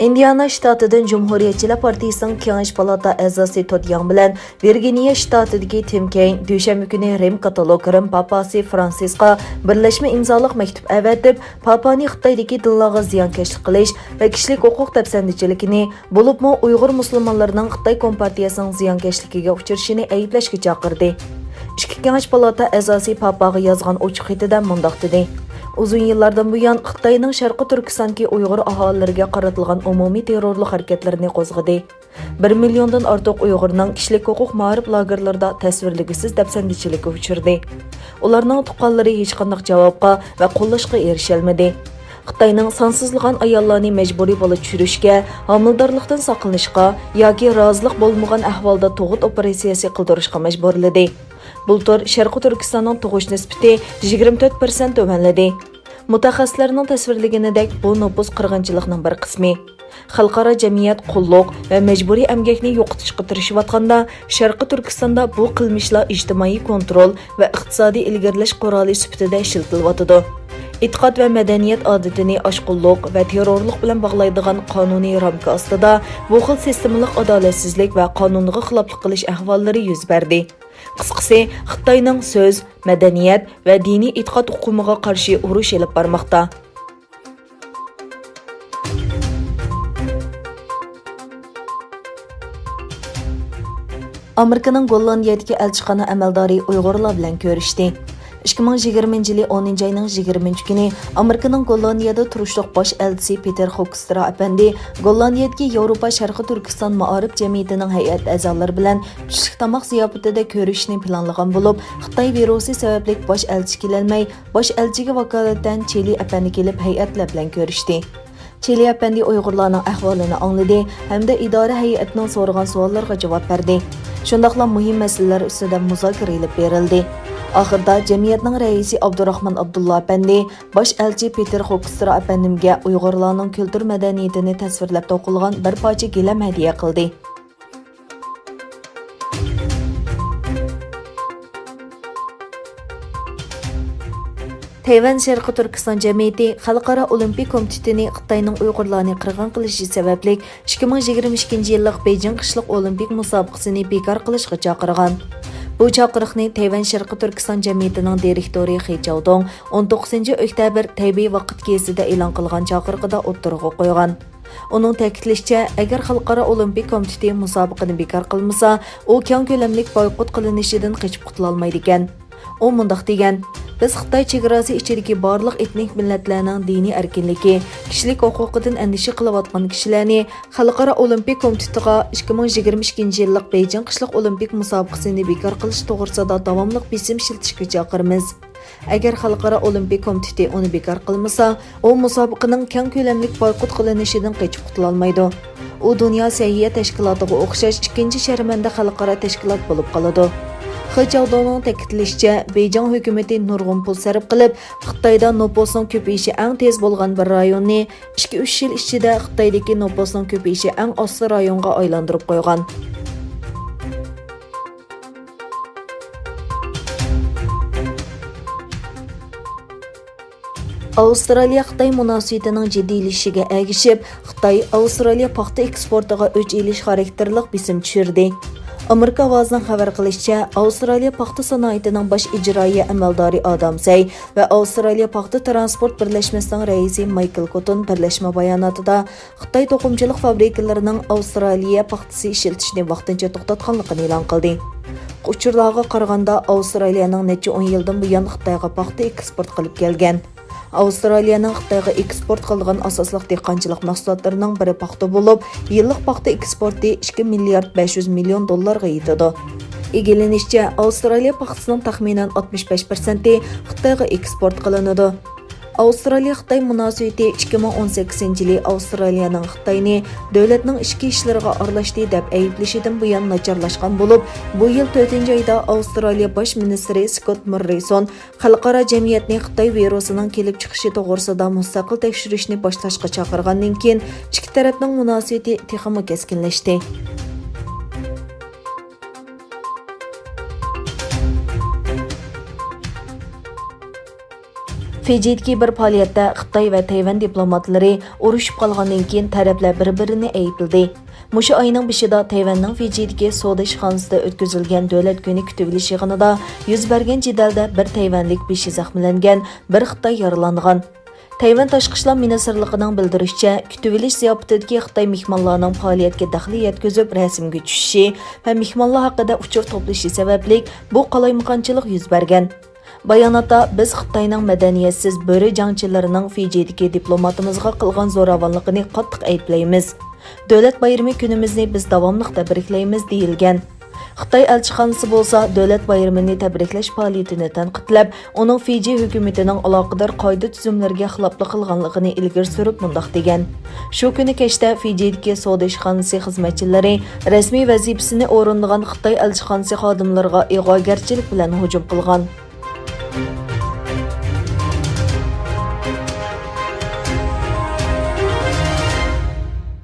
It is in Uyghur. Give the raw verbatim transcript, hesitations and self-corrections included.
ئىندىئانا شتاتىدىن جۇمھۇرىيەتچىلەر پارتىيىسىنىڭ كېڭەش پالاتا ئەزاسى تود ياڭ بىلەن ۋىرگىنىيە شتاتىدىكى تىم كەين دۈشەنبە كۈنى رىم كاتولىك رىم پاپاسى فرانسىسقا بىرلەشمە ئىمزالىق مەكتۇپ ئەۋەتىپ، پاپانى خىتايدىكى دىنلارغا زىيانكەشلىك قىلىش ۋە كىشىلىك ھوقۇق دەپسەندىچىلىكىنى، بولۇپمۇ ئۇيغۇر مۇسۇلمانلىرىنىڭ خىتاي كومپارتىيەسىنىڭ زىيانكەشلىكىگە ئۇچرىشىنى ئەيىبلەشكە چاقىردى. ئىككى كېڭەش پالاتا ئەزاسى پاپاغا يازغان ئوچۇق خېتىدە مۇنداق دېدى: ئۇزۇن يىللاردىن بۇيان خىتاينىڭ شەرقىي تۈركىستاندىكى ئۇيغۇر ئاھالىلىرىگە قارىتىلغان ئومۇمىي تېررورلۇق ھەرىكەتلىرىنى قوزغىدى. بىر مىليوندىن ئارتۇق ئۇيغۇرنىڭ كىشىلىك ھوقۇق مائارىپ لاگېرلىرىدا تەسۋىرلىگۈسىز دەپسەندىچىلىككە ئۇچرىدى. ئۇلارنىڭ تۇغقانلىرى ھېچقانداق جاۋابقا ۋە قوللاشقا ئېرىشەلمىدى. خىتاينىڭ سانسىزلىغان ئاياللارنى مەجبۇرىي بالا چۈشۈرۈشكە، ھامىلىدارلىقتىن ساقلىنىشقا ياكى رازىلىق بولمىغان ئەھۋالدا تۇغۇت ئوپېراتسىيەسى قىلدۇرۇشقا مەجبۇرلىدى. بۇلتۇر شەرقىي تۈركىستاننىڭ تۇغۇش نىسبىتى يىگىرمە تۆت پىرسەنت تۆۋەنلىدى. مۇتەخەسسىسلەرنىڭ تەسۋىرلىگىنىدەك، بۇ نوپۇس قىرغىنچىلىقنىڭ بىر قىسمى. خەلقئارا جەمئىيەت قۇللۇق ۋە مەجبۇرىي ئەمگەكنى يوقىتىشقا تىرىشىۋاتقاندا، شەرقىي تۈركىستاندا بۇ قىلمىشلار ئىجتىمائىي كونترول ۋە ئىقتىسادىي ئىلگىرىلەش قورالى سۈپىتىدە ئىشلىتىلىۋاتىدۇ. ئېتىقاد ۋە مەدەنىيەت ئادىتىنى ئاشقۇنلۇق ۋە تېررورلۇق بىلەن باغلايدىغان قانۇنىي رامكا ئاستىدا بۇ خىل سىستېمىلىق ئادالەتسىزلىك ۋە قانۇنغا خىلاپلىق قىلىش ئەھۋاللىرى يۈز بەردى. قىسقىسى، خىتاينىڭ سۆز، مەدەنىيەت ۋە دىنىي ئېتىقاد ئۇقۇمىغا قارشى ئۇرۇش ئېلىپ بارماقتا. ئامېرىكىنىڭ گوللاندىيەدىكى ئەلچىخانا ئەمەلدارى ئۇيغۇرلار بىلەن كۆرۈشتى. ئىككى مىڭ يىگىرمىنچى يىلى ئونىنچى ئاينىڭ يىگىرمىنچى كۈنى ئامېرىكىنىڭ گوللاندىيەدە تۇرۇشلۇق باش ئەلچىسى پېتېر خوكسترا ئەپەندى گوللاندىيەدىكى ياۋروپا شەرقىي تۈركىستان مائارىپ جەمئىيىتىنىڭ ھەيئەت ئەزالىرى بىلەن چۈشلۈك تاماق زىياپىتىدە كۆرۈشۈشنى پىلانلىغان بولۇپ، خىتاي ۋىرۇسى سەۋەبلىك باش ئەلچى كېلەلمەي، باش ئەلچىگە ۋاكالىتەن چىلى ئەپەندى كېلىپ ھەيئەتلەر بىلەن كۆرۈشتى. چىلى ئەپەندى ئۇيغۇرلارنىڭ ئەھۋالىنى ئاڭلىدى ھەمدە ئىدارە ھەيئىتىنىڭ سورىغان سوئاللىرىغا جاۋاب بەردى. شۇنداقلا مۇھىم مەسىلىلەر ئۈستىدە مۇزاكىرە ئېلىپ بېرىلدى. ئاخىرىدا جەمئىيەتنىڭ رەئىسى ئابدۇللا ئەپەندى باش ئەلچى پېتېر خوكسترا ئەپەندىمگە ئۇيغۇرلارنىڭ كۈلتۈر مەدەنىيىتىنى تەسۋىرلەپ توقۇلغان بىر پارچە گىلەم ھەدىيە قىلدى. تەيۋەن شەرقىي تۈركىستان جەمئىيىتى خەلقئارا ئولىمپىك كومىتېتىنى خىتاينىڭ ئۇيغۇرلارنى قىرغىن قىلىشى سەۋەبلىك ئىككى مىڭ يىگىرمە ئىككىنچى يىللىق بېيجىڭ قىشلىق ئولىمپىك مۇسابىقىسىنى بىكار قىلىشقا چاقىرغان. بۇ چاقىرىقنى تەيۋەن شەرقىي تۈركىستان جەمئىيىتىنىڭ دىرېكتورى خې چاۋدوڭ ئون توققۇزىنچى ئۆكتەبىر تەيبېي ۋاقىت گېزىتىدە ئېلان قىلغان چاقىرىقىدا ئوتتۇرىغا قويغان. ئۇنىڭ تەكىتلىشىچە، ئەگەر خەلقئارا ئولىمپىك كومىتېتى مۇسابىقىنى بىكار قىلمىسا، ئۇ كەڭ كۆلەملىك بايقۇت قىلىنىشىدىن قېچىپ قۇتۇلالمايدىكەن. ئۇ مۇنداق دېگەن: «بىز خىتاي چېگراسى ئىچىدىكى بارلىق ئېتنىك مىللەتلەرنىڭ دىنىي ئەركىنلىكى، كىشىلىك ھوقۇقىدىن ئەندىشە قىلىۋاتقان كىشىلەرنى خەلقئارا ئولىمپىك كومىتېتىغا ئىككى مىڭ يىگىرمە ئىككىنچى يىللىق بېيجىڭ قىشلىق ئولىمپىك مۇسابىقىسىنى بىكار قىلىش توغرىسىدا داۋاملىق بېسىم ئىشلىتىشكە چاقىرىمىز.» ئەگەر خەلقئارا ئولىمپىك كومىتېتى ئۇنى بىكار قىلمىسا، ئۇ مۇسابىقىنىڭ كەڭ كۆلەملىك بايقۇت قىلىنىشىدىن قېچىپ قۇتۇلالمايدۇ. ئۇ دۇنيا سەھىيە تەشكىلاتىغا ئوخشاش ئىككىنچى شەرمەندە خەلقئارا تەشكىلات بولۇپ قالىدۇ. خې چاۋدوڭنىڭ تەكىتلىشىچە، بېيجىڭ ھۆكۈمىتى نۇرغۇن پۇل سەرپ قىلىپ، خىتايدا نوپۇسنىڭ كۆپىيىشى ئەڭ تېز بولغان بىر رايوننى ئىككى، ئۈچ يىل ئىچىدە خىتايدىكى نوپۇسنىڭ كۆپىيىشى ئەڭ ئاستا رايونغا ئايلاندۇرۇپ قويغان. ئاۋسترالىيە خىتاي مۇناسىۋىتىنىڭ جىددىيلىشىشىگە ئەگىشىپ، خىتاي ئاۋسترالىيە پاختا ئېكسپورتىغا ئۆچ ئېلىش خاراكتېرلىق بېسىم چۈشۈردى. ئامېرىكا ئاۋازىنىڭ خەۋەر قىلىشىچە، ئاۋسترالىيە پاختا سانائىتىنىڭ باش ئىجرائىيە ئەمەلدارى ئادام سەي ۋە ئاۋسترالىيە پاختا تىرانسپورت بىرلەشمىسىنىڭ رەئىسى مايكل كوتون بىرلەشمە باياناتىدا، خىتاي توقۇمىچىلىق فابرىكىلىرىنىڭ ئاۋسترالىيە پاختىسى ئىشلىتىشنى ۋاقتىنچە توختاتقانلىقىنى ئېلان قىلدى. ئۇچۇرلارغا قارىغاندا، ئاۋسترالىيەنىڭ نەچچە ئون يىلدىن بۇيان خىتايغا پاختا ئېكسپورت قىلىپ كەلگەن. ئاۋسترالىيەنىڭ خىتايغا ئېكسپورت قىلىدىغان ئاساسلىق دېھقانچىلىق مەھسۇلاتلىرىنىڭ بىرى پاختا بولۇپ، يىللىق پاختا ئېكسپورتى ئىككى مىليارد بەش يۈز مىليون دوللارغا يېتىدۇ. ئىگىلىنىشىچە، ئاۋسترالىيە پاختىسىنىڭ تەخمىنەن ئاتمىش بەش پىرسەنتى خىتايغا ئېكسپورت قىلىنىدۇ. ئاۋسترالىيە-خىتاي مۇناسىۋىتى ئىككى مىڭ ئون سەككىزىنچى يىلى ئاۋسترالىيەنىڭ خىتاينى دۆلەتنىڭ ئىچكى ئىشلىرىغا ئارىلاشتى دەپ ئەيىبلىشىدىن بۇيان ناچارلاشقان بولۇپ، بۇ يىل تۆتىنچى ئايدا ئاۋسترالىيە باش مىنىستىرى سكوت موررىسون خەلقئارا جەمئىيەتنى خىتاي ۋىرۇسىنىڭ كېلىپ چىقىشى توغرىسىدا مۇستەقىل تەكشۈرۈشنى باشلاشقا چاقىرغاندىن كېيىن، ئىككى تەرەپنىڭ مۇناسىۋىتى تېخىمۇ كەسكىنلەشتى. فىجىدىكى بىر پائالىيەتتە خىتاي ۋە تەيۋەن دىپلوماتلىرى ئۇرۇشۇپ قالغاندىن كېيىن تەرەپلەر بىر-بىرىنى ئەيىبلىدى. مۇشۇ ئاينىڭ بېشىدا تەيۋەننىڭ فىجىدىكى سودا ئىشخانىسىدا ئۆتكۈزۈلگەن دۆلەت كۈنى كۈتۈۋېلىش يىغىنىدا يۈز بەرگەن جېدەلدە بىر تەيۋەنلىك بېشى زەخىملەنگەن، بىر خىتاي يارىلانغان. تەيۋەن تاشقى ئىشلار مىنىستىرلىقىنىڭ بىلدۈرۈشىچە، كۈتۈۋېلىش زىياپىتىدىكى خىتاي مېھمانلارنىڭ پائالىيەتكە دەخلى يەتكۈزۈپ رەسىمگە چۈشۈشى ۋە مېھمانلار ھەققىدە ئۇچۇر توپلىشى سەۋەبلىك بۇ قالايمىقانچىلىق يۈز بەرگەن. باياناتتا، بىز خىتاينىڭ مەدەنىيەتسىز بۆرە جەڭچىلىرىنىڭ فىجىدىكى دىپلوماتىمىزغا قىلغان زوراۋانلىقىنى قاتتىق ئەيىبلەيمىز. دۆلەت بايرىمى كۈنىمىزنى بىز داۋاملىق تەبرىكلەيمىز، دېيىلگەن. خىتاي ئەلچىخانىسى بولسا دۆلەت بايرىمىنى تەبرىكلەش پائالىيىتىنى تەنقىدلەپ، ئۇنىڭ فىجى ھۆكۈمىتىنىڭ ئالاقىدار قائىدە-تۈزۈملىرىگە خىلاپلىق قىلغانلىقىنى ئىلگىرى سۈرۈپ مۇنداق دېگەن: شۇ كۈنى كەچتە فىجىدىكى سودا ئىشخانىسى خىزمەتچىلىرى رەسمىي ۋەزىپىسىنى ئورۇندىغان خىتاي ئەلچىخانىسى خادىملىرىغا ئىغۋاگەرچىلىك بىلەن ھۇجۇم قىلغان.